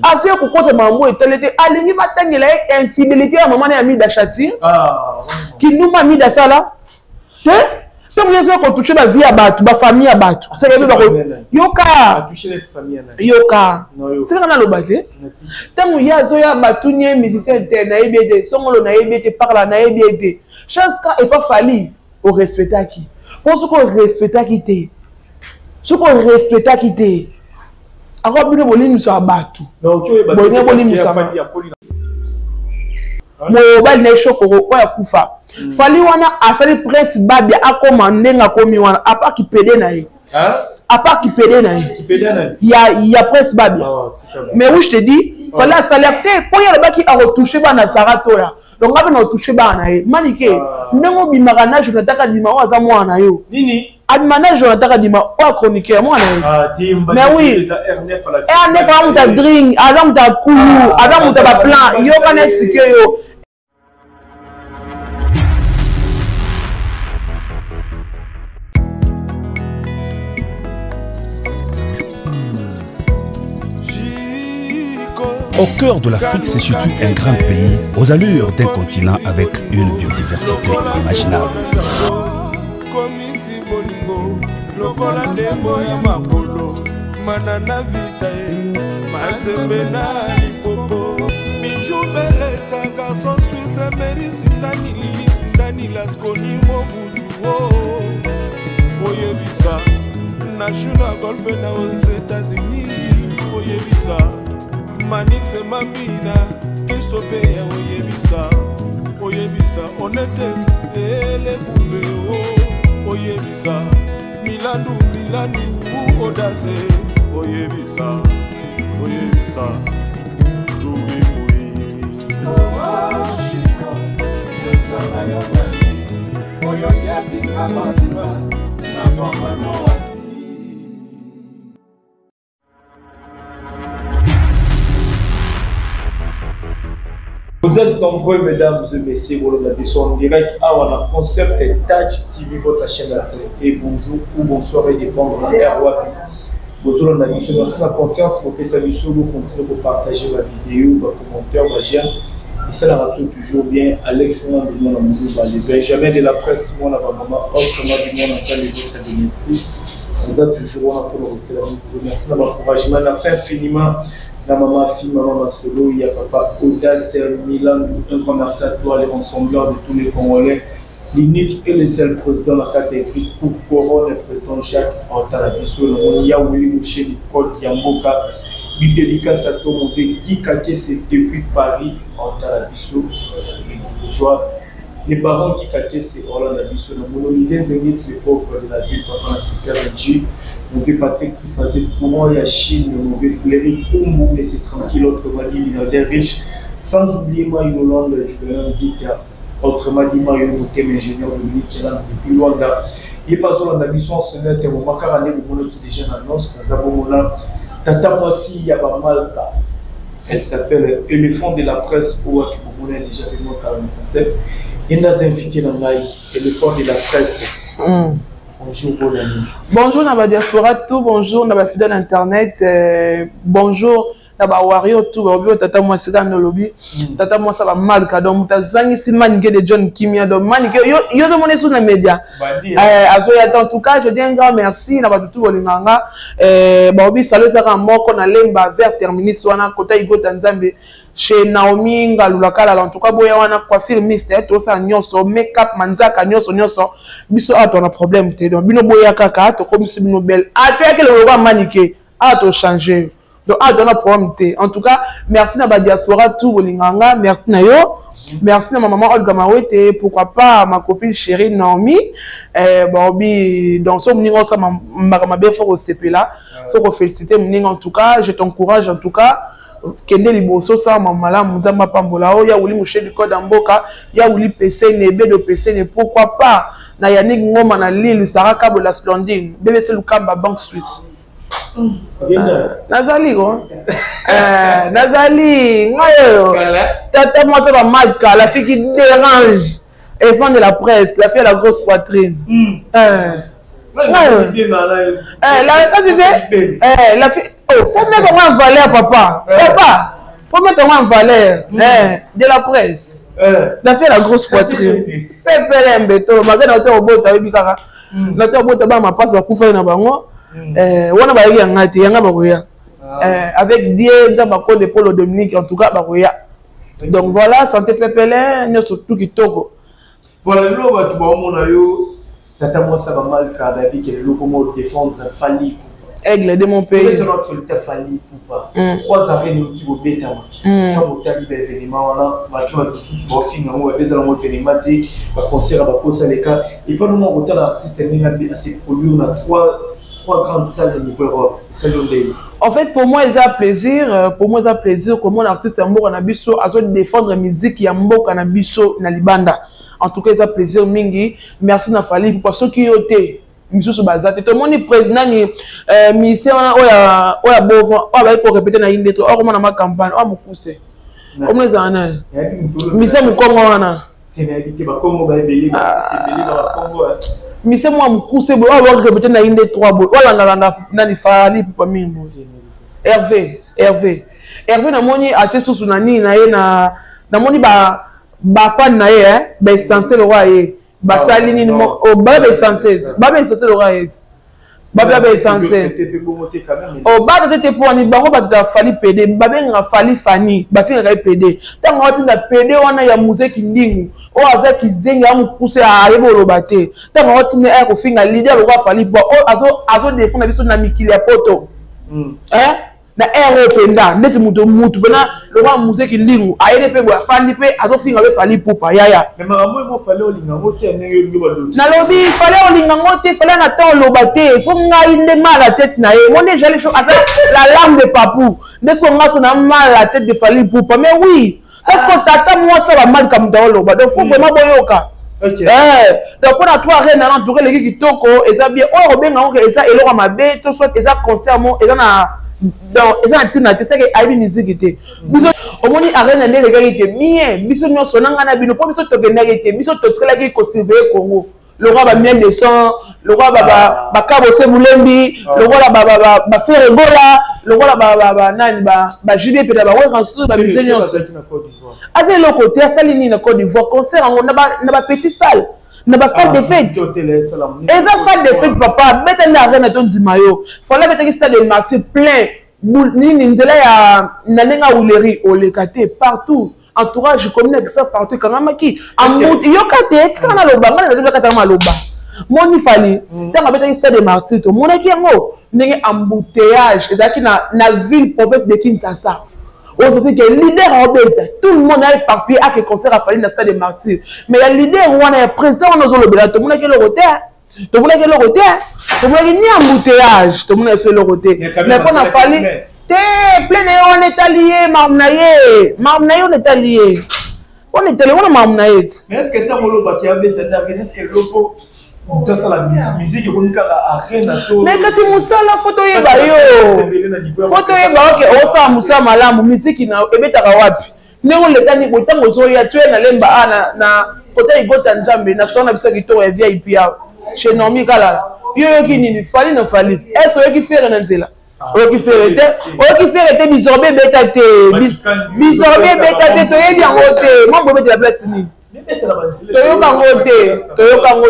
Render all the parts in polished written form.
Azoya kokota makambo etali te, alingi batangela ye infidélité ya mama na ya Mida Shatir. Kindumba Mida asala te, ntango ye azoya kotouche bavie ya bato, bafamille ya bato, yoka yoka tika naloba te. Ntango ye azoya, batuni ye musicien te, nayebi ete songolo, nayebi ete parla, nayebi ete chance ka epa Fally orespectaki, mpo soki orespectaki te, soki orespectaki te, ako bino bolimbisaka bato, bolingi bolimbisaka mobali na ye Shokoro oyo akufa. Fally wana asali Prince Babia akoma ndenge akomi wana, apart kipede na ye, apart kipede na ye ya Prince Babia. Mais oui, je te dis, Fally asali te mpo ye alobaki akotouche bana Sara Tola, donc nga mpe na otouche bana na ye. Manike, ndenge obimaka na Jonathan Kadima oyo aza mwana na yo, abima na Jonathan Kadima oyo chroniqueur, mwana na ye. Mais oui, R9 aza moto ya drink, aza moto ya kulu, aza moto ya baplan. Yoka na explike yo. Au cœur de l'Afrique se situe un grand pays aux allures d'un continent avec une biodiversité inimaginable. Lokola ndembo ya makolo manana vita ye masembe na lipopo Bijou Belesa garçon suisse Meri Sindani Lili Sindani Lasconi Mobutu oh. Oyebisa na Juna Golfe na aux États-Unis, oyebisa Manix Mamina Christophe, oyebisa oyebisa Honete Elekuve oh. Oyebisa Milandu Milandu Odaze, oyebisa oyebisa Rubi Mui Oashiko yesana yo nani oyo yebinga mobimba na bomano wapi. Vous êtes nombreux, mesdames et messieurs, vous l'avez en direct à la Concept Touch TV, votre chaîne d'actualité. Bonjour ou bonsoir, et dépend de la wapi. Bonjour, on a dit merci la confiance, vous faites ça, vous continuez de partager la vidéo, vos commentaires, vos j'aime. Et ça, la retrouve toujours bien. Alex, moi, de mon amour, le Benjamin de la presse, moi, la maman, autrement du monde, en train de votre domestique. Vous êtes toujours là pour le retirer. Merci d'avoir encouragement. Merci infiniment. La maman fille, maman Masolo, il y a papa Audace Milan, un grand merci à toi, les rassembleurs de tous les Congolais, l'unique et le seul président de la carte écrite pour Couronne, le président Jacques Antalabiso, le monde Yaouli Mouché, Nicole Yamboka, Bibelika Sato, mon vieux Guy Kake, c'est depuis Paris, Antalabiso, les bourgeois, les barons Guy Kake, c'est Orlando Abiso, le monde Olivier Nzengi, c'est pauvre de la ville, papa la cité de mon vieux Patrick qui faisait courant la Chine, mon vieux Fléry Kumbu, mais c'est tranquille, autrement dit, milliardaire riche, sans oublier moi, Yolande, Julien Dika, autrement dit, moi, Yolande, ingénieur Dominique Kélan, depuis Luanda. Il est pas sur la mission, ce n'est qu'un moment, car allez, vous voyez qui déjà annonce, dans un moment là, Tata Mwasi, il y a pas mal, elle s'appelle Éléphant de la presse, ou à qui vous voulez déjà vu moi, 47. Il y a des invités dans l'ail, Éléphant de la presse. Bonjour, bonne année. Bonjour, na diaspora tout, bonjour, na fidèle internet, bonjour, na ba warrior tout, ba obi tata moi sika no lobby, tata moi ça va mal ka donc muta zangi si manike de John Kimia donc manike yo yo de mon sous na média. Azo ya en tout cas, je dis un grand merci na ba tout bolinganga, ba obi salut ça moko na lemba vers terminus wana kota igota Nzambe chez Naomi Ngalula Kala, en tout cas boya wana coiffure mixte, tout ça nyonso make-up manzaka nyonso nyonso biso a to na problème te donc bino boya kaka to comme si bino belle a to yake le roi manike a to changer donc a to na problème te. En tout cas merci na ba diaspora tout bolinganga, merci na yo, merci na ma maman Olga Mawete, pourquoi pas ma copine chérie Naomi, bon bi dans son ningo ça ma ma bien fort au CP là, faut féliciter moninga, en tout cas je t'encourage, en tout cas Kende liboso sa mama Nzamba pambola o ya wuli mushe du code mboka ya wuli PC ne be de PC ne pourquoi pas na Yannick Ngoma na Lille Sarah Kabo la Splendide BBC Lukamba Banque Suisse. Nazali ko Nazali ngayo tata moi ba malka la fille qui dérange et fan de la presse, la fille à la grosse poitrine. La tu sais, la fille Oh, faut mettre yango en valeur, papa. Papa, faut mettre yango en valeur. Eh, de la presse. La fait la grosse poitrine. Pepele mbeto, mabe na to obota oyebi kaka. Na to obota ba mapasa bakufaki na bango. Eh, wana bayaki yanga te, yanga bakoya. Eh, avec Dieu, Nzambe akonde Polo Dominique, en tout cas bakoya. Donc voilà, santé pepele, nyonso tout kitoko. Voilà, lelo bato baomona yo tata mwasi ya bamalka bayebi ke lelo koma odefendre Fally Ipupa. Aigle de mon pays. Obetana actualité ya Fally Ipupa. Trois arènes euti kobetama. Ntango otali baévénement wana, bato bato mosusu baofinga yango, babe ezala ngo événement te, baconcert ya bakosa leka epa noma kotala artiste ndenge ase produire na trois grandes salles de niveau Europe, esali yo ndenge? En fait, pour moi, eza plaisir. Pour moi, eza plaisir komona artiste ya mboka na biso azo défendre musique ya mboka na biso na libanda. En tout cas, eza plaisir mingi. Merci na Fally Ipupa. Soki yo te, misusu baza te. Tomoni président nani, musicien wana oyo ya bovan, oyo abayi korépéter na inde to oyo komona ma campagne oyo mokuse omona ezala nani, musicien mokongo wana, musicien mwa mokuse boye oyo abakorépéter na inde 3 boye, oyo alandalanda nani, Fally Ipupa mingi boye, Hervé, Hervé, Hervé. Namoni ate susu na nini na ye na namoni ba bafan na ye, baessentiel oyo ye basali nini, ba baessentiel, ba baessentiel oyo ye babia baessentiel bata te te mpo wani bango bato ya Fally pede babengaka Fally Fani, bafingaka ye pede. Ntango atinda pede wana ya Muzeki Ndingu oyo aza kizengi ya mokuse, ayebi oloba te. Ntango atinda aya kofinga leader lokola Fally po oyo azodefendre biso na mikili ya poto na aire oyo mpenza neti moto mutu mpena lokola Muzeki Ndingu ayeli mpe boye, afandi mpe azofinga mpe Fally Ipupa yaya. Nalobi Fally olinga ngo te, Fally na temps oloba te, fo ngai nde mal à tête na ye. Mo nde jali aza la lame de Papu nde so nga so na mal à tête de Fally Ipupa. Mais oui, parce que tata mwasi bamalika moto aoloba, donc faut vraiment boyoka. Donc mpona trois arènes wana, en tout cas eleki kitoko, eza bien. Oyo kobenga ngo eza eloko ya mabe to soit eza concert mo eza na, donc eza na ntina te, seke ayebi miziki te. Biso omoni arène nde elekaki te bien, biso nyonso na ngai na bino, mpo biso tokendaki te, biso totikalaki kosurveiller Congo lokola bamiel de son, lokola bakabose mulembi, lokola baFerre Gola, lokola nani, baJB mpena baWerrason, bamusiciens nyonso. Aza eloko te. Asali nini na Côte d'Ivoire? Concert yango na bapetit salle, na basalle de fête, eza salle de fête. Papa, beta nde arène to ndima yo. Fally abetaki Stade de Martyr plein nini, nzela ya na ndenge awuleri oleka te partout, entourage commune akisa partout ekangamaki. Yoka te, kaka naloba ngai nazobakataka maloba. Moni Fally ntango abetaki Stade de Martyr, tomonaki yango ndenge embouteillage ezalaki na ville province de Kinshasa. Ozoti ke leader aobeta, tout le monde a éparpillé ake concert aFally na Stade de Martyr. Mais ya leader wana, ya président wana ozolobela, tomonaki eloko te, tomonaki eloko te, tomonaki ni embouteillage, tomonaki so eloko te. Mais mpo na Fally te, plein na ye wana etali ye, makambo na ye, makambo na ye wana etali ye, wana etali wana makambo na ye te. Mais est ce que ntango olobaki abeta nde arène, est ce que eloko moto asala musique ekomi kaka arène to? Mais kasi mosala, fo toyeba yo, fo toyeba oke osala mosala malamu. Musique na ebetaka wapi? Ndenge oletani boye, ntango ozoya toye na Lemba a na kota igota Nzambe na sona biso ya kitoko ya VIP awa chez Normi Kalala, yo oyoki nini? Fally na Fally ese oyoki Ferre na nzela, oyoki Ferre te, oyoki Ferre te. Bizorbe ebeta te, bizorbe ebeta te, toyebi yango te. Mambo ebetela place nini? Toyoka yango te, toyoka yango.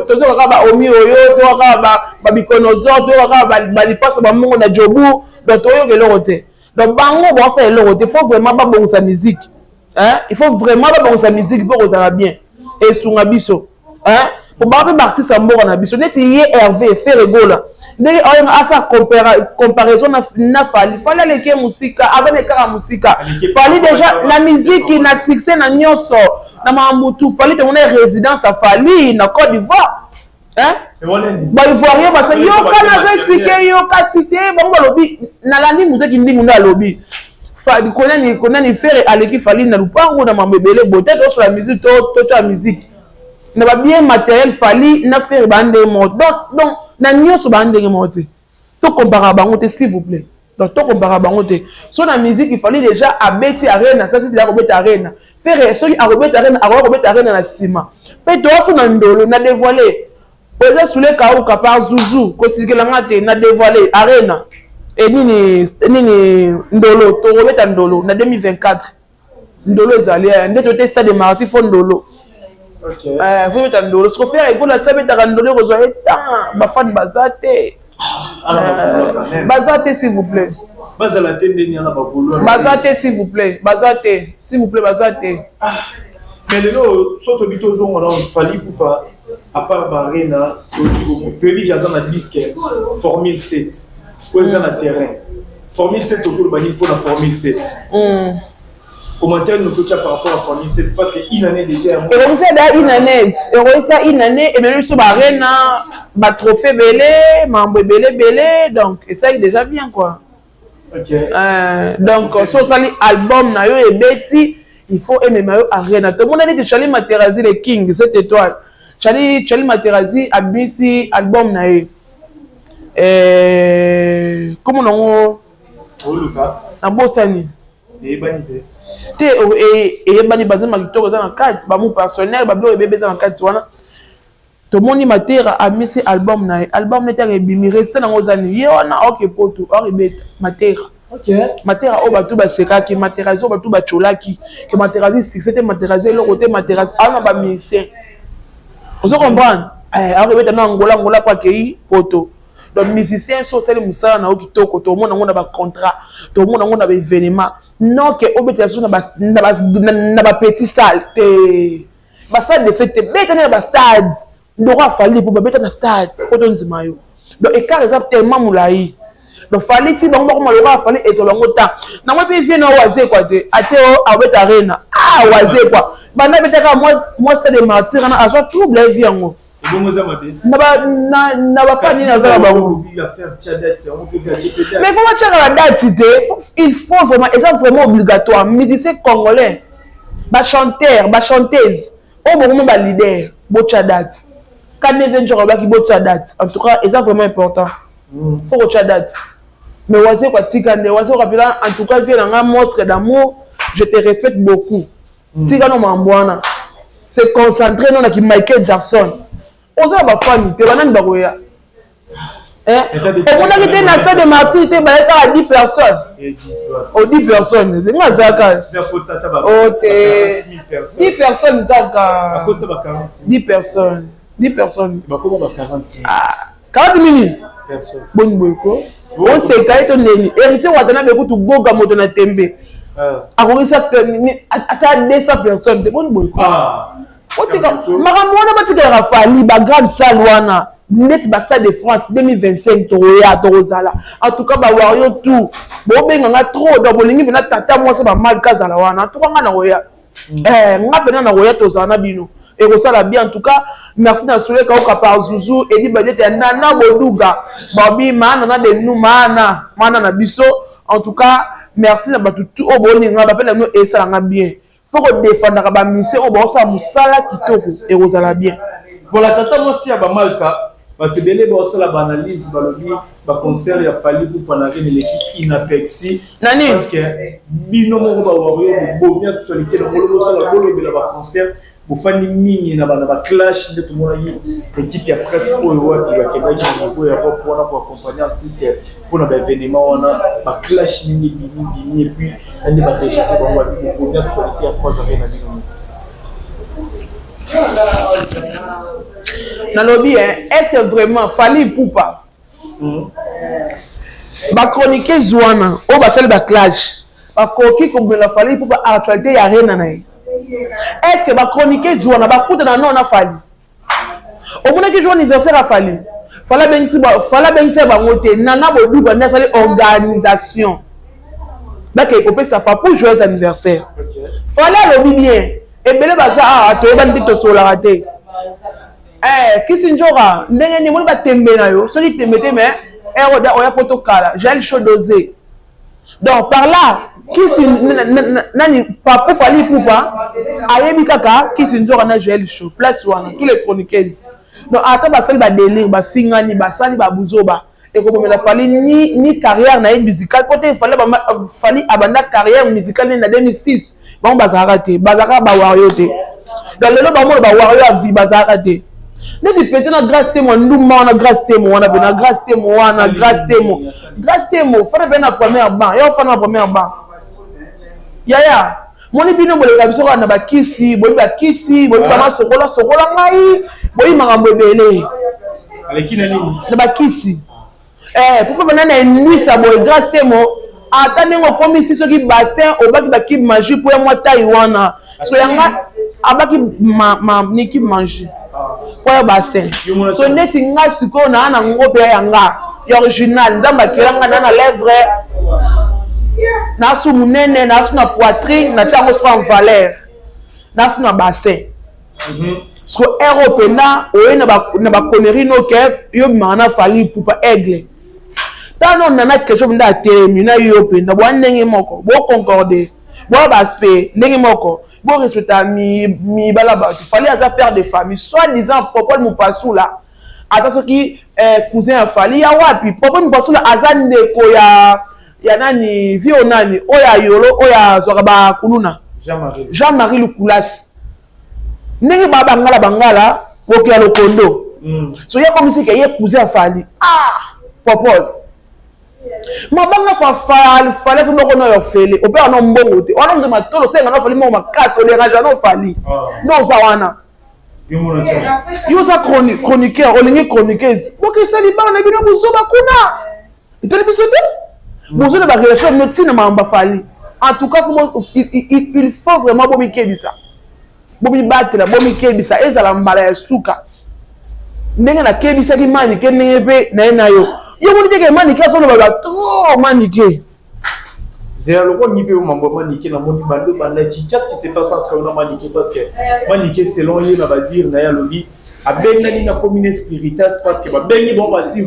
Tozoka kaka baomi oyo, toyoka kaka babikonozo, toyoka kaka balipaso bamongo na jobu. Donc toyoka eloko te. Donc bango baosala eloko te. Faut vraiment babongisa musique, il faut vraiment babongisa musique mpo kozala bien, esunga biso po bango mpe baartiste ya mboka na biso neti ye Hervé Ferre Gola ndenge oyo asa comparaison na Fally. Fally aleki ye mosika, aza kaka mosika. Fally déjà na miziki, na succès, na nyonso, na mamutu. Fally tomona résidence ya Fally na Côte d'Ivoire, baivoirien basa yoka. Nazo expliquer, yoka si te. Bango balobi nalandi Muzeki Ndingu nde alobi konani konani Ferre aleki Fally na lupango na mambo ebele boye te. Tosola musique, totya musique na babien matériel. Fally na Ferre baa ndenge moko, donc na nyonso baa ndenge moko te. Tokomparaka bango te, s'il vous plaît. Donc tokomparaka bango te. So na musique, Fally déjà abeti arena, sasi ya kobeta arena. Ferre soki akobeta arena, akoka kobeta arena na nsima mpe toaso na ndolo na dévoile oyo eza sule kauka par zuzu kosikelanga te na dévoile arena. E nini nini ndolo, tokobeta ndolo na 2024. Ndolo ezali eh, nde tote stade Marti fo ndolo. Eh, fo beta ndolo. Siko Ferre Gola ti abetaka ndolo, ekozwa ye temps, bafani baza te. Ah, eh, baza te, s'il vous plaît. Bazala te ndeni yana bagolo. Baza te, s'il vous plaît, baza te, s'il vous plaît, baza te. Ah. Mais lelo so tobi tozonga na Fally Ipupa, à part barena, toyebi aza na disque Formule 7 oyo eza na terrain. Formule 7, tokoloba nini mpona Formule 7? Commentaire nous totya par rapport à Formule 7, parce que une année déjà yango. Ekokisa da une année, ekokisa une année, ememi biso barena, batrophée ebele, mambo ebele ebele, donc esali déjà bien quoi. Donc so osali album na yo ebeti, il faut emema yo arena. Tomona neti Charli Materazi, le king cette étoile, Charli Materazi abimisi album na ye, kombo nango nabosani. Eyebani te. Te, eyebani, bazamba kitoko eza na kati, bamu personnel, babiloko ebebe eza na kati wana. Tomoni Matera amisi album na ye, album neti aka ebimi, reste nango oza nini ye wana aoke poto aoke Matera. Matera oyo bato basekaki, Materazi oyo bato bacolaki ke Materazi succès te, Materazi eloko te, Materazi awa na bamusicien, ozo comprendre, aoke beta na Angola, Angola po akei poto. Donc musicien, so osali mosala na yo kitoko, tomona yango na bacontrat, tomona yango na baévénement, non ke obetela biso na bapetit salle te, basalle de fête te, beta na bastade ndoko afali mpo babeta na stade po tondima yo. Donc écart eza tellement molai. Donc Fally ti bango bakoma lokola Fally, ezala yango ta nango mpe vie na Wazekwa te, ate o abeta arena. Ah, Wazekwa banda betaka mwa stade Martyr wana, azwa trouble evi yango. Ebongo eza mabe. Na bafani naza na bango, mais faut batiaka badate te, il faut vraiment, eza vraiment obligatoire. Musicien congolais, bachanteur, bachanteuse oyo bokoma baleader, botya date. Kaneve njoko alobaki botya date. En tout cas eza vraiment important, faut kotya date. Mais Wazekwa tika nde Wazekwa mpela. En tout cas vie na nga, monstre d'amour, je te respecte beaucoup. Tika no mambo wana, se concentre no na ki Michael Jackson. Oza na bafani te, banani bakoya? Omonaki te na stade de Martyr te, baye kaka 10 personnes o 10 personnes, nga azalaka o te, 10 personnes kaka, 10 personnes, 10 personnes, 40 minutes. Boni boye ko oseka ye to ndeni Héritier Watanabe kutu boga moto na tembe akokisa ata 200 personnes te. Boni boye ko otika makambo wana, batikalaka Fally bagrande salle wana neti bastade de France. 2025 tokoya, tokozala. En tout cas bawario tout bobenganga trop, donc bolingi mpena tata mwasi bamalka azala wana. En tout cas nga na koya, nga mpena na koya, tozala na bino, ekosala bien. En tout cas merci na Suleka Oka par Zuzu Edi Badete ya Nana Boduga babi maana na de nous, maana maana na biso. En tout cas merci na bato tu oyo boninga bapena bino, esalanga bien. Faut kodefandaka bamusicien oyo baosala mosala kitoko, ekozala bien. Voilà, tata mwasi ya bamalka, bato ebele baosala baanalyse, balobi baconcert ya Fally Ipupa na Arena eleki inaperçu. Nani? Parce que bino moko bawario bobomi actualité na ngolo, bosala bolobela baconcert, bofandi mingi na bana baclash. Nde tomonaki équipe ya presse oyo wapi bakendaki na niveau ya Europe wana koaccompagne artiste mpona baévénement wana, baclash mingi bimi bimi, et puis nde barejeté bango, babi bobomi actualité ya trois arena bino. Nalobi est ce vraiment Fally Ipupa, bachroniqueuse wana oyo basali baclash bakoki kobela Fally Ipupa actualité ya arena na ye? Est ce que bachroniqueuse wana bakutana no na Fally? Omonaki jour anniversaire ya Fally, Fally abengisi bango te. Nana Boduka nde asali organisation, bakei kopesa Papu joyeux anniversaire. Fally alobi bien, ebele baza awa, toyebani te, tosolaka te. Kisi njoka ndenge nini omoni batembe na yo, soki tembe te, mais ere oya po tokala Jael Show dosé. Donc par là kisi nani Papu Fally Ipupa ayebi kaka kisi nzoka na Joel Show place wana, tous les chroniqueuses. Donc ata basali badélire, basingani, basali babuzoba, ekobomela Fally ni carrière na ye musicale po te. Fally abanda carrière musicale nini na 2006, bango bazalaka te, bazalaka bawario te. Donc lelo bamona bawario ya vie, bazalaka te. Neti pete na Grâce Temo, ndumba wana Grâce Temo wana pe na Grâce Temo wana Grâce Temo. Grâce Temo, fana pe na première banc. Yo fana na première banc. Yaya, moni bino boleka biso kaka na bakisi, boyebi bakisi, boyebi ba sokola sokola ngai, boyebi makambo ebele. Aleki na nini? Na bakisi. Eh, pourquoi bana na enwisa boye Grâce Temo ata ndenge okomisi soki bassin obaki ba cube magie mpo ya mwa taille wana so yanga abaki ma, ma, ni cube magie mpo ya bassin so neti nga sikoyo naa na ngo mpe ya nga ya original nzambe akela nga naa na lèvre nasu monene nasu na poitrine natia yango siko en valeur nasu na bassin. So heure oyo mpenza oye na baconnerie no ke yo bimaka na Fally Ipupa aigle tano nana question mpenza atelemi na yo mpenza boya ndenge moko boconcorde boya baaspect ndenge moko borespecta mibala bato. Fally aza père de famille, soit disant Popol Mopasula aza soki cousin ya Fally ya wapi. Popol Mopasula aza ndeko ya nani vio nani oyo ayolo oyo azwaka bakuluna Jean-Marie Lukulasi ndenge ba bangala bangala koke ya lokondo. So ye akomisi ke ye cousin ya Fally. Ah, Popol mabanga fa Fally, Fally aso moko na yo fele opeka no mbongo te wana moto matolo osenga no Fally moko makasi oderange no Fally nde oza wana. Yo oza chroniqueur, olingi chroniqueuse, bokesali bana na bino bozoba kuna etali biso te. Bozo na barelation bino ntina makambo ya Fally. En tout cas, il faut vraiment bomikebisa, bomibatela, bomikebisa. Ezala mbala ya suka ndenge nakebisaki Manike, ndenge mpe na ye na yo yo moni teke Manike azoloba ba trop Manike. Zela lokwa ngi mpe mambo ya Manike namoni bando bandaki. Qu'est-ce qui se passe entre na Manike? Parce que Manike, selon ye na badire na ye, alobi abengani na commune spiritas parce que babengi bango banti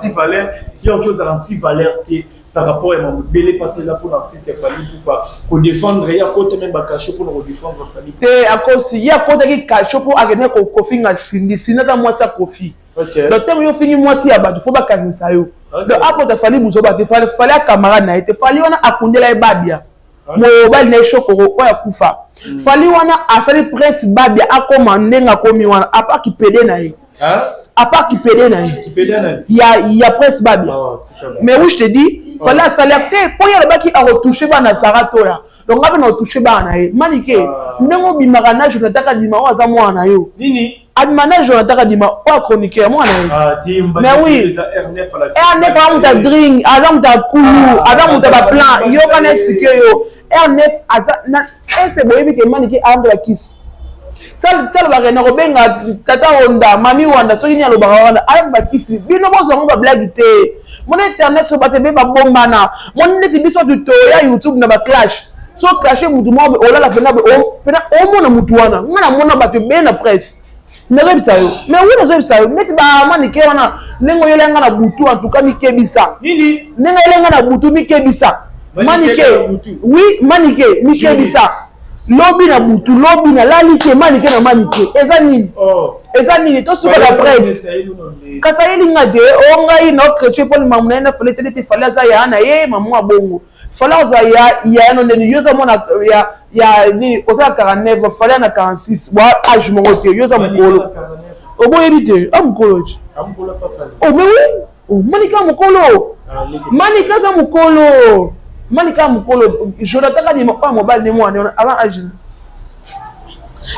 valeur ti oki ozala anti valeur te par rapport ya mambo ebele mpasi eza mpona artiste Fally Ipupa kodéfendre ye. Akota même bacachot mpona kodéfendre Fally. Te, akosi. Ye akotaki cachot mpo akende kofinga Cindy. Cindy aza mwasi ya Kofi. Donc ntango yo ofingi mwasi ya bato, fo bakangisa yo. Donc akota Fally buzoba te. Fally acamarade na ye te. Fally wana akundela ye Babia, mobali na ye Shokoro oyo akufa. Fally wana asali Prince Babia akoma ndenge akomi wana, apart kipede na ye, apart kipede na ye ya Prince Babia. Mais oui, je te dis, Fally asali te mpo ye alobaki akotouche bana Sara Tola. Donc nga mpe na otouche bana na ye. Manike, ndenge obimaka na Jonathan Kadima oyo aza mwana na yo, abima na Jonathan Kadima oyo achroniqueur, mwana na ye. Mais oui, R9 aza moto ya drink, aza moto ya kulu, aza moto ya baplan. Yoka na explique yo, R9 aza na ese. Boyebi ke Manike aza kisi talobaka na kobenga tata Honda, mami Wanda, soki nini alobaka wana aya bakisi. Bino bozwa yango bablague te. Mona internet so bato ebe babombana. Moni neti biso toya YouTube na baclash, so clashe mutu moko, olala pena pena omona mutu wana. Nga namona bato ebele na presse, nazoyebisa yo. Mais oui, nazoyebisa yo neti bamanike wana ndenge oyela nga na butu. En tout cas, mikebisa ndenge oyela nga na butu. Mikebisa, Manike. Oui, Manike, mikebisa. Lobi na butu, lobi nalali te. Manike na Manike eza nini? Eza nini? Tosuka na presse kasi ayeli nga te. O ngai na chrétien mpo mamu na ye na Fally te te. Fally aza ya na ye mamu abongo. Fally oza ya no ndeni. Yo oza mwana ya nini? Oza na 49, Fally na 46, bwa age moko te. Yo oza mokolo, oboyebi te a mokolo ti. Oh, mais oui, Manika mokolo, Manika aza mokolo, Manika mokolo. Jonathan Kadima oyo mobali ne mwana wana avant age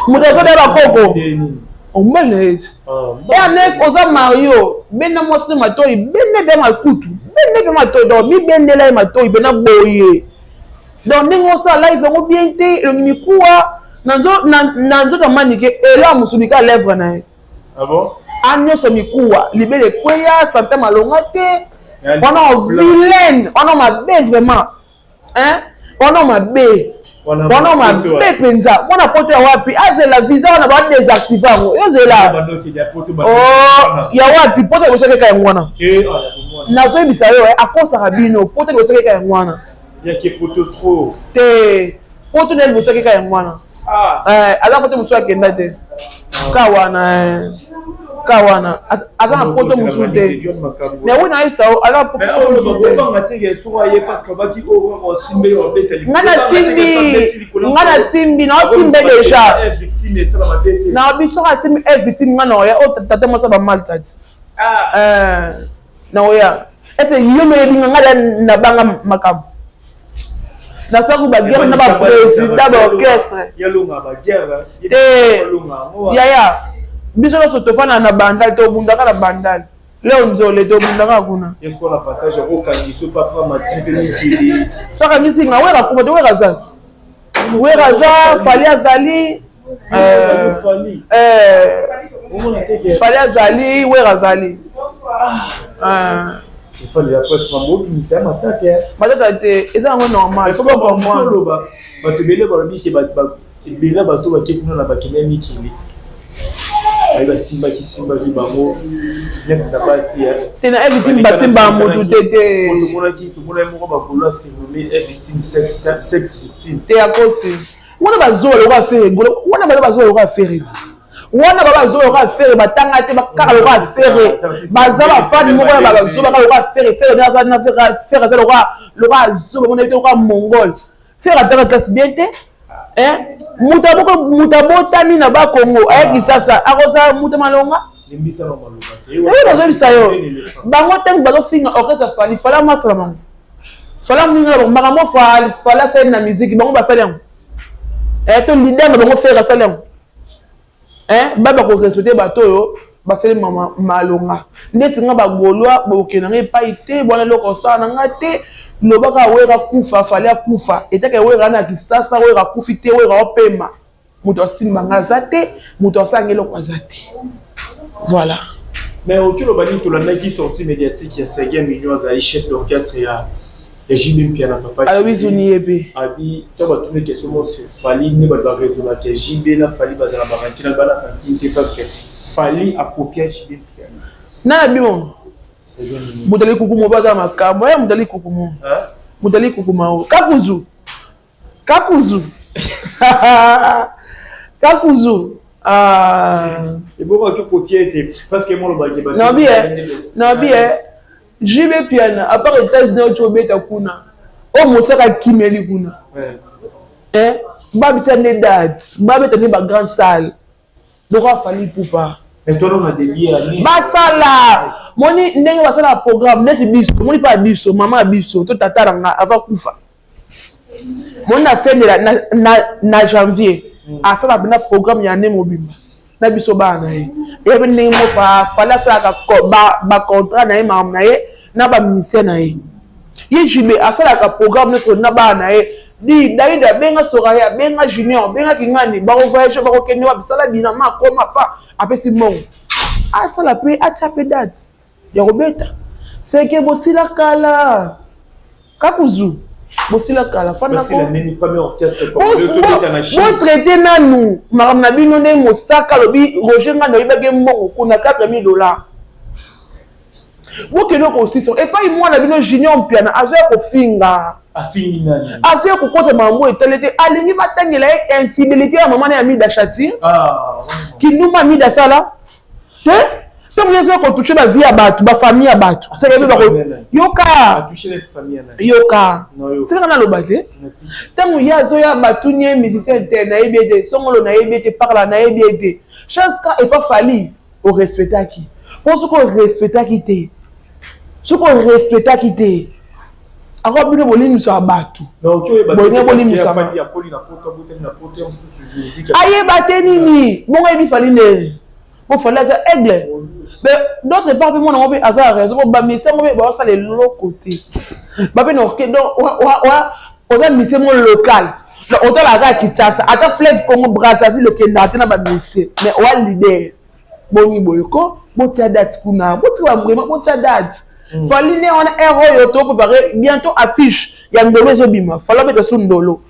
moto azoda bakoko omobali na ye. R9 oza mario, benda mwasi ne matoi, bende mpe makutu, bende mpe matoi. Donc mibendela ye matoi mpena boye. Donc ndenge osala live yango bien te, elongi mikuwa na nzoto ya Manike, elo ya mosuni ka lèvre na ye a nyonso mikuwa, libele ekweya sante malonga te. Wana vilaine wana mabe vraiment, hein? Wana mabe, wana mabe mpenza. Mwana poto ya wapi? Azela visa wana badésactive yango. Yo zela ya wapi? Poto liboso keka yango wana, nazoyebisa yo, akosaka bino. Poto liboso keka yango wana te. Poto nde liboso keka yango wana. Aza poto mosusu akenda te ka wana. Ka wana aza na poto mosusu te, mais oyo nayebisa yo, aza na poto mosusu te. Nga nasimbi, nga nasimbi, naosimbe déjà na biso. Asimbi e victime, nga na oya oyo tata mwasi bamalta ti na oya ese yo noyebi nga. Nga nabanga makambo, nasaku baguerre na baprésident baorchestre te. Yaya, biso nyonso tofanda na Bandal, tobundaka na Bandal. Leo nzole tobundaka kuna. Soki amisinga, Wera kuma te. Wera azali, Wera aza, Fally azali, Fally azali, Wera azali. Matata te, eza yango normal. Bato ebele balobi ke ebele bato bake kuna na bakende mikili, ayi basimbaki simbaki bango neti na basi. Te, na victime basimba motu te te. Tomonaki, tomonaki moko bakolo asurnommé victime, sex victime. Te, akosi wana. Bazoba lokola Ferre Gola wana, baza bazoba lokola Ferre wana, ba bazoba lokola Ferre, batanga te kaka lokola Ferre. Baza bafani moko ya bazoba kaka lokola Ferre. Ferre Ferre aza lokola zoba mona te, lokola mongol. Ferre atanga classe bien te. Moto moto abotami na Bakongo, ayaki sasa, akozala moto malonga. Oyo bazobisa yo bango, ntango bazofinga orchestre Fally, Fally amasala bango, Fally amoninga makambo. Fally asali na musique, bango basali yango to leader na bango Ferre asali yango. Ba bakorespecte bato oyo basali malonga ndeti nga. Bagaulois bokende nga epai te, bwana eloko osala na nga te. Lobaka Wera kufa, Fally akufa, etaka Wera na Kisasa. Wera akufi te, Wera opema. Moto asimba nga aza te, moto asala nga eloko aza te. Voilà. Mais oki oloba nini? Tolandaki sortie médiatique ya Seguin Mignon, azali chef d'orchestre ya JB Mpiana, papa. Alobi zuni ye mpe. Abi to batuni question mo sur Fally, nde bato baraisonnaka ya JB na Fally bazala barankine, bana rankine te, parce que Fally akopia JB Mpiana. Nana bimo, moto ali kuku mo baza makambo ya moto ali kuku mo, moto ali kuku mao kakuzu kakuzu kakuzu. Eboko akopia ete parce que molobaki. Nabi nabi JB Piana, à part États-Unis oyo obeta kuna, oyo mosaka akimeli kuna, babeta nde date, babeta nde bagrande salle lokola Fally Ipupa. Basala moni ndenge basala programme neti biso. Moni mpa biso, mama ya biso to tata na nga ava kufa, moni na fin de la na janvier asala mpena programme ya année mobimba na biso bana na ye. Eyabi ndenge moko Fally asalaka bacontrat na ye, makambo na ye na bamusicien na ye. Ye JB asalaka programme nyonso na bana na ye. Di David abenga Soraya, abenga Junior, abenga Kingani, bakovoyage, bakokende wapi, sala binama, akoma pa apesi mbongo, asala mpe atia mpe date ya kobeta. Seke bosila kala, kakuzu bosila kala. Botraite nanu makambo na bino ndenge mosaka alobi. Roger Ngando ayebaki mbongo kuna 4000 $. Bokende kosisa epai mwana bino Junior Mpiana azoya kofinga, azoya kokota makambo etali te. Alingi batangela ye infidélité ya mama na ya Mida Chati, kindumba Mida asala te. Ntango nyonso ya kotouche bavie ya bato, bafamille ya bato, yoka yoka, tika naloba te. Ntango ye azoya, batuni ye musicien te, nayebi ete songolo, nayebi ete parla, nayebi ete chance ka epa Fally orespectaki. Mpo soki orespectaki te, soki orespectaki te, ako bino bolimbisaka bato, bolingi bolimbisama. Ayeba te nini bongo ayebi Fally ndenge po Fally aza aigle. Mais d'autre part mpe mwana ngo mpe aza na raison, po bamisia ngo mpe baosala eloko te, bape na orke. Donc oza misie mo local, donc otalaka kaka Kinshasa, ata fleuve Congo Brazzaville okendaka te na bamisie, mais oa leader. Boni boye ko botia date kuna, botia vraiment, botia date. Fally ne wana heure oyo toprépare bientôt affiche ya ndolo ezobima. Fally abeta su ndolo,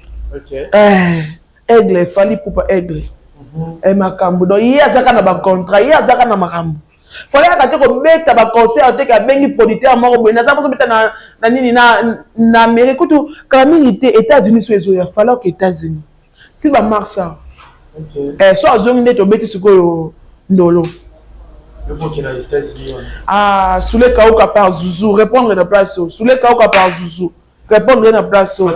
aigle Fally Ipupa, aigle makambo. Donc ye azaka na bacontrat, ye azaka na makambo. Fally aka te kobeta baconcert te, abengi producteur moko boye, naza kozobeta na nini na Amérique kutu kala mingi te. États-Unis so ezoya, Fally oke États-Unis ti bamars awa. So azongi nde tobeti sikoyo ndolo. Ah, Soule Kauka par Zouzou, répondre na place oyo. Soule Kauka par Zouzou, répondre na place oyo.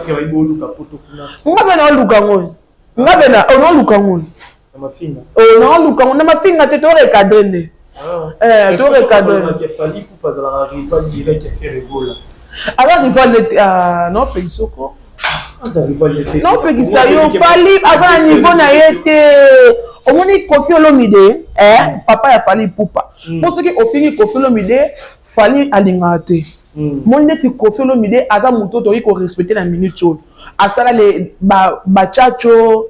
Nga mpe naoluka yango, nga mpe naoluka yango, naoluka yango na mafinga te, to recadre nde. To recadre. Aza rival nde te, naopekisa oko. Naopekisa yo, Fally aza na niveau na ye te. Omoni Koffi Olomide, eh, papa ya Fally Ipupa. Mpo soki ofingi Koffi Olomide, Fally alingaka te. Moni neti Koffi Olomide aza moto tokoki korespecte na minute oyo. Asala le bachacho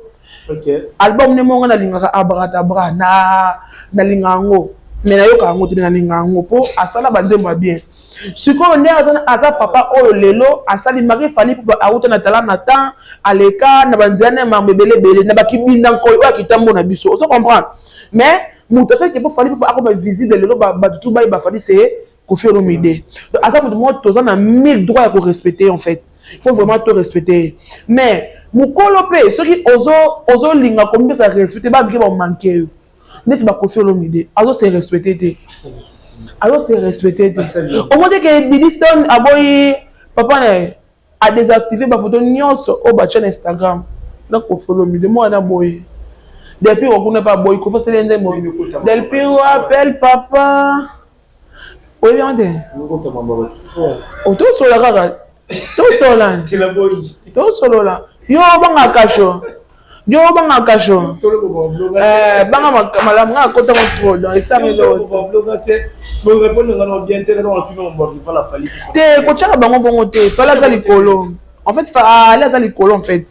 album ne monga nalingaka Abracadabra, na nalingaka yango, mais nayoka yango te, nalingaka yango mpo asala banzembo ya bien. Sikoyo nde aza papa oyo lelo asali mari Fally mpo auta na tala na temps aleka na banzela na mambo ebele ebele na bakibinda nkoi oyo akitambo na biso, ozo comprendre. Mais moto asali te mpo Fally mpo akoma visible lelo, bato tu bayeba Fally, c'est Koffi Olomide. Donc aza moto moko toza na mille droit ya korespecte. En fait, il faut vraiment to respecter. Mais mokolo mpe soki ozolinga komipesa respecte, babike bamanke yo neti baKoffi Olomide azo se respecte te, azo se respecte te. Omoni ke Didi Stone aboyi papa na ye, adésactive bafoto nyonso oyo batya na Instagram na Koffi Olomide. Mwana boye depuis okuna mpe aboyi Koffi asali nzembo Del Piro appelle papa, oyebi yango te. Otosola kaka, tosola, tosolola. Yo obanga kasho, yo obanga kasho, banga malamu nga akotanga trop. Donc esanga eloko te, kotiaka bango bongo te. Fally aza likolo, en fait Fally aza likolo, en fait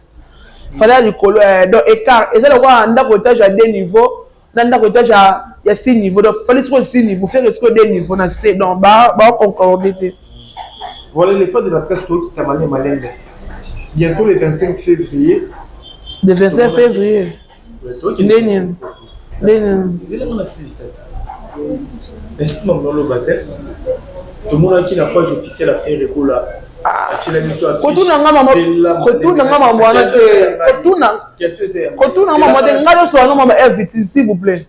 Fally aza likolo. Donc écart eza lokola ndako étage ya deux niveau na ndako étage ya six niveau. Donc Fally sikoyo six niveau, Ferre sikoyo deux niveau na se, donc baconcorde te. Voilà les fans de la presse, Tamane Malembe. Bientôt le 25 février. Le 25 février. Ndeni. Ndeni. Tomonaki na page officielle ya Ferre Gola. Kotuna nga mama, kotuna nga mama wana te, kotuna nga mama te. Nga nyonso wana mama est victime, s'il vous plaît,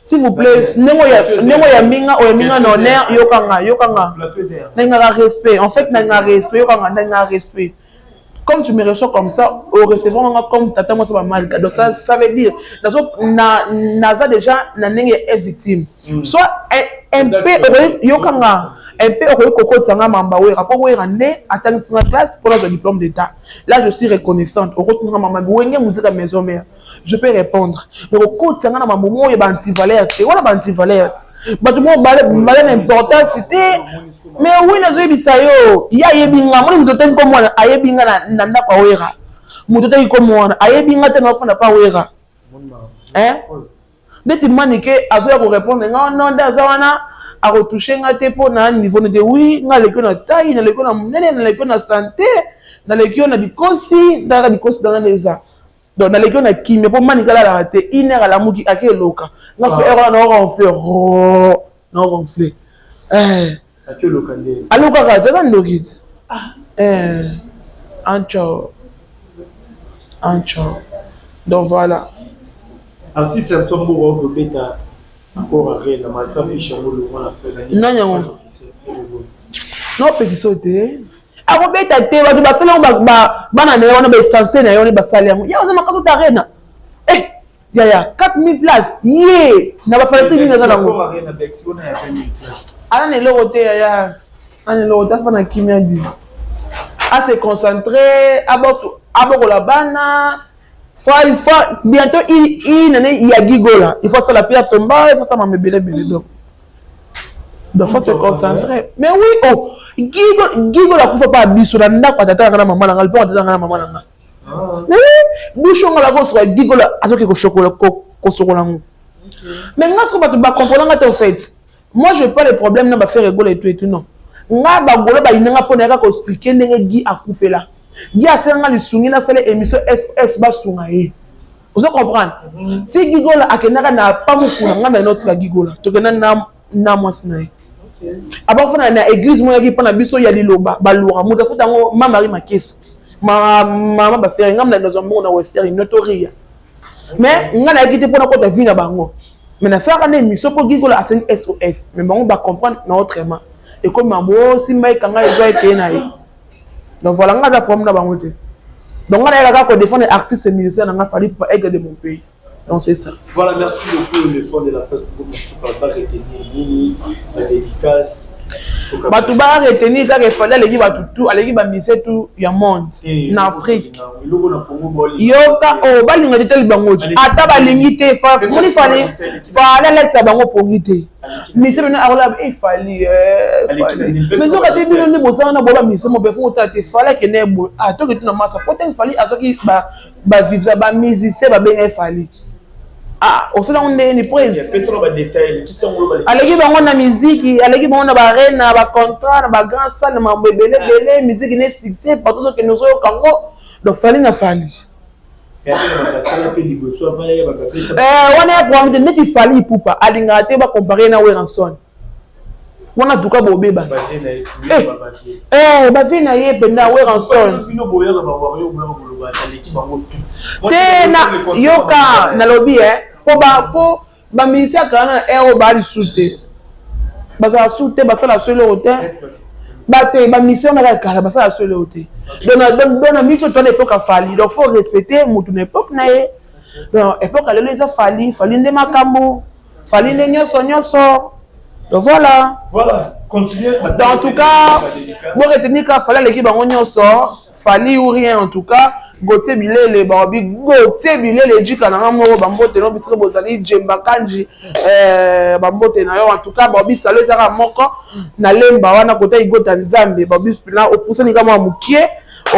s'il vous plaît. Ndenge oyambinga, oyambinga na honneur, yokanga, yokanga, nalingaka respect. En fait, nalingaka respect, yokanga, nalingaka respect. Comme tu me reçois comme ça, au recevoir nga comme tata mwasi bamalika, donc ça veut dire nazo naza déjà na ndenge est victime. Soit un peu, yokanga, un peu okoki kokotisa nga mamba Wera, mpo Wera nde atangisi nga classe mpo nazwa diplôme d'état. Là, je suis reconnaissante. Okotinga mama Wenge Musica Maison Mère, je peux répondre. Mais okotisa nga na mambo moko ya baantivaleur te wana, baantivaleur, bato moko bale na importance te. Mais oui, nazoyebisa yo, ye ayebi nga. Moni moto otangi ko mwana ayebi nga na ndako ya Wera, moto otangi ko mwana ayebi nga te na mpona pa Wera. Neti Manike azoya korépondre nga, non, nde aza wana akotouche nga te mpo na niveau nete. Oui, nga aleki yo na taille, naleki yo na monene, naleki yo na santé, naleki yo na bikosi, ndaka bikosi nanga nde eza. Donc naleki yo na kimia, mpo Manike alalaka te. Une heure alamuki, ake eloka. Nga so heure wana naoronfle, naoronfle. Alokaka te, aza ndoki te. Ancho ancho, donc voilà. Artiste ya biso mboka oyo kobeta Accor Arena, malgré affiche yango longwa na Nani yango? Naopekisa te, akobeta te. Bato basali yango, bana na ye wana, baessentiel na ye wana basali yango. Ye aza makasi ota arena, yaya 4000 place ye na bafanatike nini aza nango? Aza na eloko te, yaya, aza na eloko te. Afa na kimia di ase concentre, abokola bana. Il faut bientôt nani ya Gigola, il faut asala mpe atomba, il faut asala mama ebele ebele. Donc faut se concentrer. Mais oui, oh, Gigola akufa mpa biso na ndako ya tata nanga na mama nanga, mpo tata nanga na mama nanga. Biso nga bakosoka Gigola azoki kosokola yango. Mais nga soko bato bacomprendre nga te. En fait, moi, je pas de problème na baFerre Gola et tout et tout, non. Nga bagolo bayinanga mpo nayaka koexpliquer ndenge Gi akufela. Gi asenga lisungi, nasala émission ss basunga ye, ozo comprendre? Ti Gigola akendaka na pamokuna, nga na otika Gigola, tokenda na mwasi na ye, abafana na église moko yaki mpo na biso ya liloba baluka moto afuta yango, ma Marie Makesi, mama baFerre. Nga nazwa mbongo na Western Union, toria. Mais nga nayaki te mpona kota vie na bango. Mais nasalaka nde émission mpo Gigola asengi SOS, mais bango bacomprendre na autrement, ekomi bango osimba ekanga ezwa ekeye na ye. Donc voilà, nga aza problème na bango te. Donc nga nayaka kaka kodéfendre artiste musicien na nga Fally Ipupa, aigle de mon pays. Donc c'est ça. Voilà, merci beaucoup, le fond de la presse pour merci par pas retenir nini la dédicace. Bato ba retenir kaka efali aleki bato tu, aleki bamise tu ya monde na Afrique. Yoka oyo balinga te, tali bango te, ata balingi te, moni Fally, Fally alakisa bango pongi te. Mise bino akolaba efali, mais soki ate bino nde bosala na boba mise mo befo otala te. Fally akende boye, toke te na masa po te. Fally azwaki bavivre, bamusicien babenga Efali. Ah, osala ngo ndenge ni prise, aleki bango na miziki, aleki bango na baarena, bacontrat na bagrand salle, na mambo ebele ebele. Miziki ne succès partout, ozokende ozoyoka yango. Donc Fally na Fally wana ya programme te. Neti Fally Ipupa alingaka te bacompare na Werrason wana, tuka bobeba bavie na ye mpenza Werrason te. Na yoka nalobi po bamusicien akala na aire oyo baa lisusu te, bazala su te, basala so eloko te. Bate bamusicien wana kaka kala basala so eloko te. Donc na miso toana époque ya Fally, donc faut respecter motu na époque na ye. Donc époque ya lelo eza Fally, Fally nde makambo, Fally nde nyonso nyonso. Donc voilà. Voilà, continuez. Donc en tout cas, boretenir kaka Fally aleki bango nyonso, Fally ou rien. En tout cas, Gautier Bilele, baobi Gautier Bilele ejika nanga moko, bambote no bisika bozali. Jemba Kanji, bambote na yo. En tout cas, baobi salo ezaka moko na Lemba wana kota igota Nzambe, baobi na opusani kama mokie,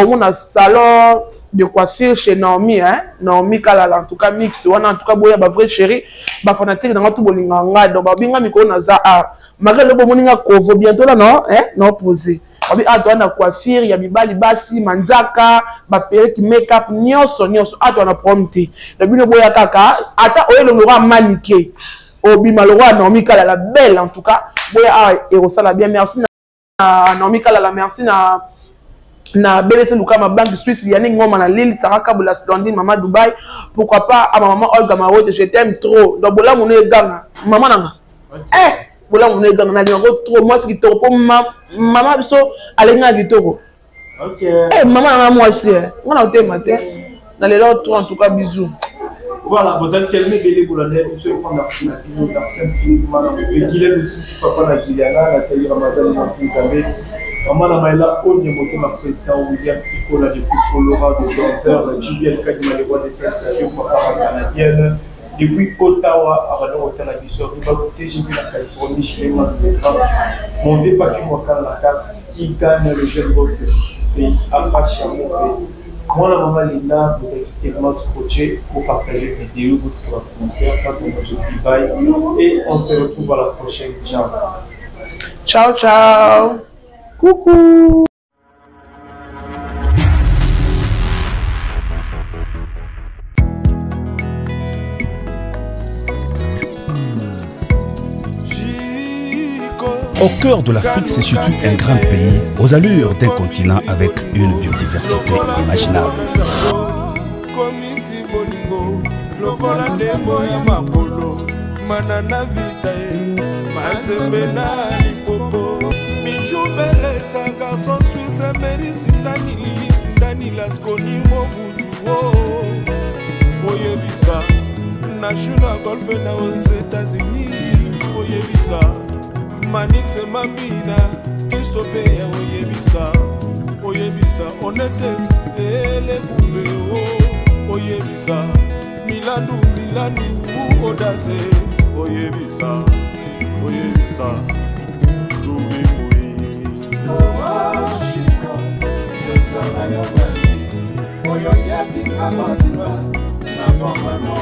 omona salon de coiffure chez Naomi, hein, Naomi Kalala. En tout cas mix wana, en tout cas boya ba vrai chéri, ba fanatique nanga tout bolinga nga. Donc baobi nga mikolo naza a malgré le bomoni nga kovo bientôt là, non hein, non posé. Babi awa na coiffure ya mibali, basi, manzaka, baperruque, make-up, nyonso nyonso. Awa na problème te na bino, boya kaka. Ata oyo elongo amanike obima lokwa Naomi Kalala belle. En tout cas boya awa, ekosala bien. Merci na Naomi Kalala, merci na BBC Lukama, Banque Suisse, Yannick Ngoma na Lille, Sarah Kabula, Splendide, Mama Dubai, pourquoi pas à ma maman Olga Marote, je t'aime trop. Donc bolamu no eganga, mama nanga. Eh, bolamu no eganga, nalinga trop, mwasi kitoko po mama biso alinga kitoko. Eh, mama nanga mwasi, eh. Nga na otema te. Na lelo trop, en tout cas bisous. Voilà, vous êtes tellement belé pour l'année, monsieur le merci na bino, merci Philippe Mana, Guylaine aussi, papa na Guyana, Nathalie Ramazan, merci Nzambe. Maman na Maëla, Onye Motema, président William Kikola depuis Colorado, Denver, Julien Kadima, le roi des Saint-Savio, papa canadienne. Depuis Ottawa, Abadon Otana Biso, Riba TGV la Californie, Chiléman Mon vieux Papi Mwakala la carte, qui gagne le jeune boss de pays, Apache Chamoué. Moi, la maman Linda, vous avez tellement scotché pour partager vidéo, votre commentaire, quand on vous dit bye. Et on se retrouve à la prochaine. Ciao. Ciao, ciao. Coucou. Au cœur de l'Afrique se situe un grand pays aux allures d'un continent avec une biodiversité inimaginable. Komisi bolingo lokola ndembo ya makolo, manana vita ye Mazembe na Lipopo, Bijou Belesa, garçon suisse, Meri Sindani, Lili Sindani, Lasconi Mobutu o oyebisa Nashu na Golfe na aux États-Unis, oyebisa Manix Mambina, Kristope ya oyebisa, oyebisa Onete Elekuve o oyebisa Milandu, Milandu Odase, oyebisa, oyebisa Rubi Mui. Yosala yo nani oyo yebinga mobimba na bomano.